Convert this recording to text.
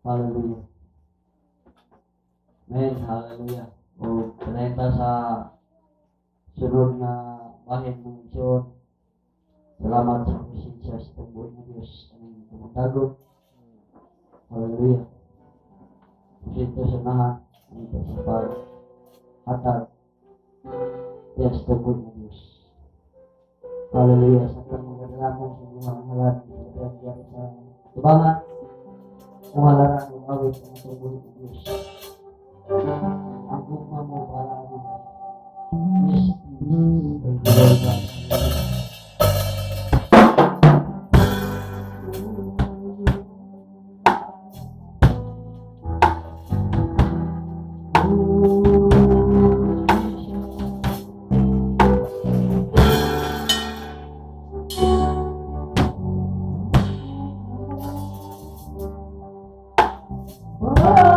Hallelujah. Amen. Hallelujah. O padayon ta sa sunod nga bahin, mga igsoon. Salamat sa presensya sa buhi nga Diyos. Aming tumutagog. Hallelujah. Dito sa nahan, dito sa paghatag. Yes, buhi nga Diyos. Hallelujah. Sa mga dalangin sa mga halan, sa sa tubangan, kung halaran ng awit ang buhi nga Diyos. Ang gugma mo para ano. Yes, thank you, Lord God. Hallelujah.